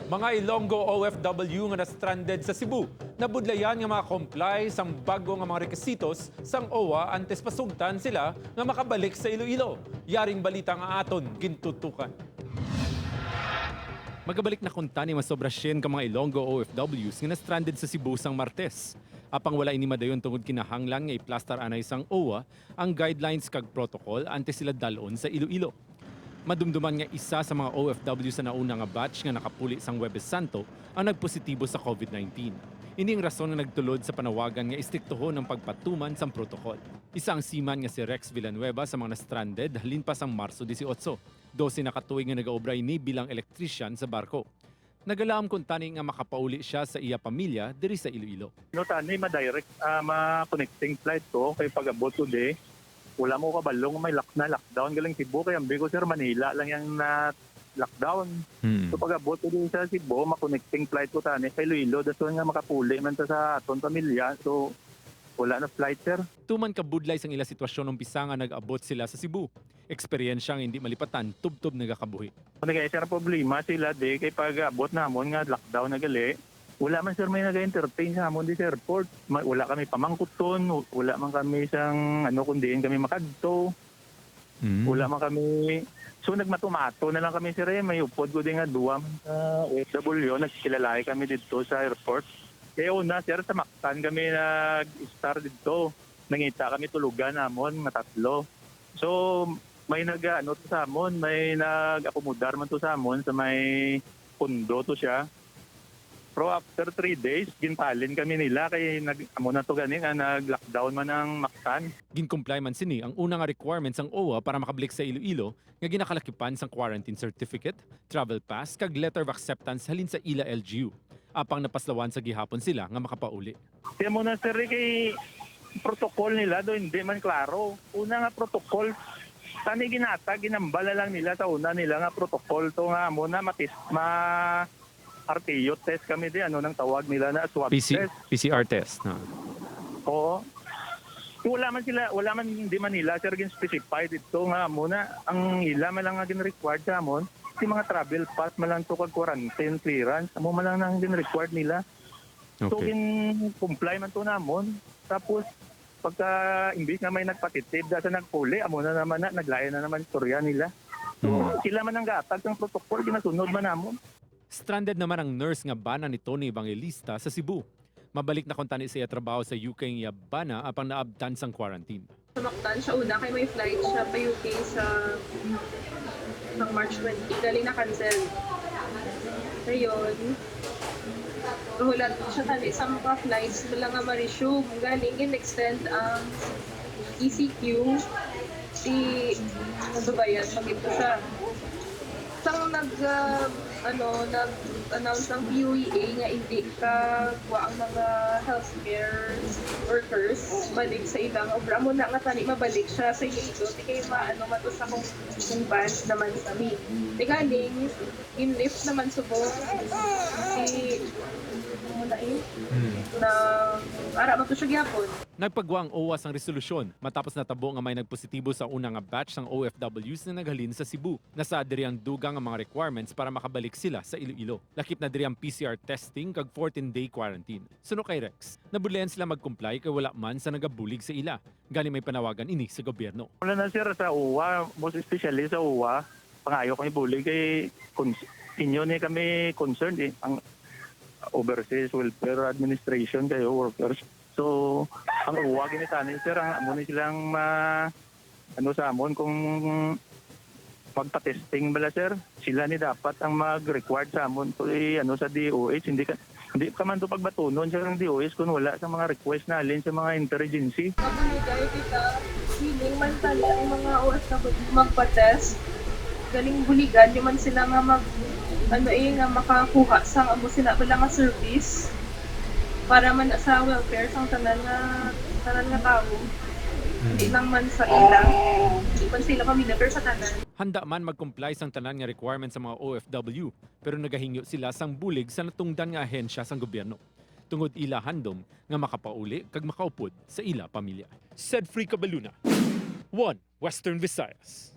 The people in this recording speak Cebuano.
Mga Ilonggo OFW nga na-stranded sa Cebu, nabudlayan nga maka-comply sang bago nga mga rekisitos sang OWWA antes pasugtan sila nga makabalik sa Iloilo. Yaring balita nga aton gintutukan. Magabalik na kuntani masobra 100 ka mga Ilonggo OFWs nga na-stranded sa Cebu sang Martes. Apang wala ini madayon tungod kinahanglan nga iplastar anay sang OWWA ang guidelines kag protocol antes sila dalon sa Iloilo. Madumduman nga isa sa mga OFW sa nauna nga batch nga nakapuli sang Huwebes Santo ang nagpositibo sa COVID-19. Ini ang rason nga nagtulod sa panawagan nga istriktohon ang pagpatuman sang protocol. Isa ang seaman nga si Rex Villanueva sa mga na-stranded halin pa sang Marso 18. 12 na katuig nga nagaobra ini bilang electrician sa barko. Nagalaom kuntani nga makapauli siya sa iya pamilya diri sa Iloilo. No, tani ma-direct ma-connecting flight ko kay pag-abot today. Wala mo kabalong may lock na lockdown galing Cebu kay ambi ko, sir, Manila lang yung na lockdown. So pag-abot today sa Cebu, ma-connecting flight ko tani kay Iloilo. Dason nga makapuli man ta sa aton pamilya. So wala na flight, sir. Tuman kabudlay sang ila sitwasyon umpisa nga nag-abot sila sa Cebu. Eksperyensya nga hindi malipatan tubtob nagakabuhi. Kung kaya sir problema sila di kay pag-abot namon nga lockdown na gali. Wala man, sir, may nag-entertain sa amon di sa airport. Wala kami pamangkuton, wala man kami sang ano kundiin kami makadto. Wala man kami. So nagmatumato na lang kami, sir, eh. May upod ko din nga duwa man sa OFW. Nagkilalay kami dito sa airport. Kaya una, sir, sa Mactan kami nag-start dito. Nangita kami tulugan namon, nga tatlo. So may nag ano to sa amon, may nag-akomodar man to sa amon sa may kondo to siya. Pero after 3 days, ginpalin kami nila kay nag amo na to gani nga nag-lockdown man ang Mactan. Gin-comply man sini ang una nga requirements ang OWWA para makabalik sa Iloilo nga ginakalakipan sang quarantine certificate, travel pass kag letter of acceptance halin sa ila LGU. Apang napaslawan sa gihapon sila nga makapauli. Kaya mo na, sir, eh, kay protocol nila do hindi man klaro. Una nga protocol, tani ginata, ginambala lang nila sa una nila nga protocol to nga mo na matis ma RTO test kami di ano nang tawag nila na swab test. PCR test. Na. Oo. Wala man sila, wala man, hindi man nila, sir, gin specify dito nga muna ang ila man lang nga gin required sa amon si mga travel pass man lang to kag quarantine clearance amo man lang nang gin required nila. So gin comply man to namon. Tapos pagka imbis na may nagpatitib da sa nagpuli, amo na naman na naglain na naman istorya nila. So sila man ang gatag ng protocol, ginasunod man namon. Stranded naman ang nurse nga bana ni Tony Evangelista sa Cebu. Mabalik na kuntani sa iya trabaho sa UK nga iya bana apang naabtan sang quarantine. Sa Mactan siya una kay may flight siya pa UK sa ng March 20. Galing na cancel. Ngayon, hulat siya tani sa mga flights wala nga ma-resume. Galing in-extend ang ECQ si ano ba yan, pag ito siya. Sang nag ano nag-announce ang POEA nga hindi ka kuha ang mga healthcare workers balik sa ilang obra mo na nga tani mabalik siya sa Iloilo ti kay maano mato sa kung ban naman kami ti galing in-lift naman subong si ano na eh na ara man to siya gyapon. Nagpagwa ang OWWA sang resolusyon matapos natabo nga may nagpositibo sa una nga batch ng OFWs na naghalin sa Cebu. Nasa diri ang dugang ang mga requirements para makabalik sila sa Iloilo. Lakip na diri ang PCR testing kag 14-day quarantine. Suno kay Rex, nabudlayan sila mag-comply kay wala man sa nagabulig sa ila. Gani may panawagan ini sa gobyerno. Wala na, sir, sa OWWA, most especially sa OWWA, pangayo kami bulig kay inyo ni kami concerned eh, ang Overseas Welfare Administration kayo workers. So ang OWWA ginitani, sir, ang amo ni silang ma ano sa amon kung magpa-testing bala, sir, sila ni dapat ang mag-required sa amon to eh, ano sa DOH. Hindi ka man to pagbatunon sir ng DOH kung wala sa mga request na alin sa mga interagency. Mabuligay kita, willing man tali ang mga OFW magpa-test. Galing buligan, di man sila nga mag, ano eh, nga makakuha sa amo sila wala nga service para man sa welfare sang tanan nga tao. Hindi lang man sa ila. Hindi man sila pamilya, pero sa tanan. Handa man mag-comply sang tanan nga requirements sa mga OFW pero nagahingyo sila sang bulig sa natungdan nga ahensya sang gobyerno. Tungod ila handom nga makapauli kag makaupod sa ila pamilya. Said Free Cabaluna. 1 Western Visayas.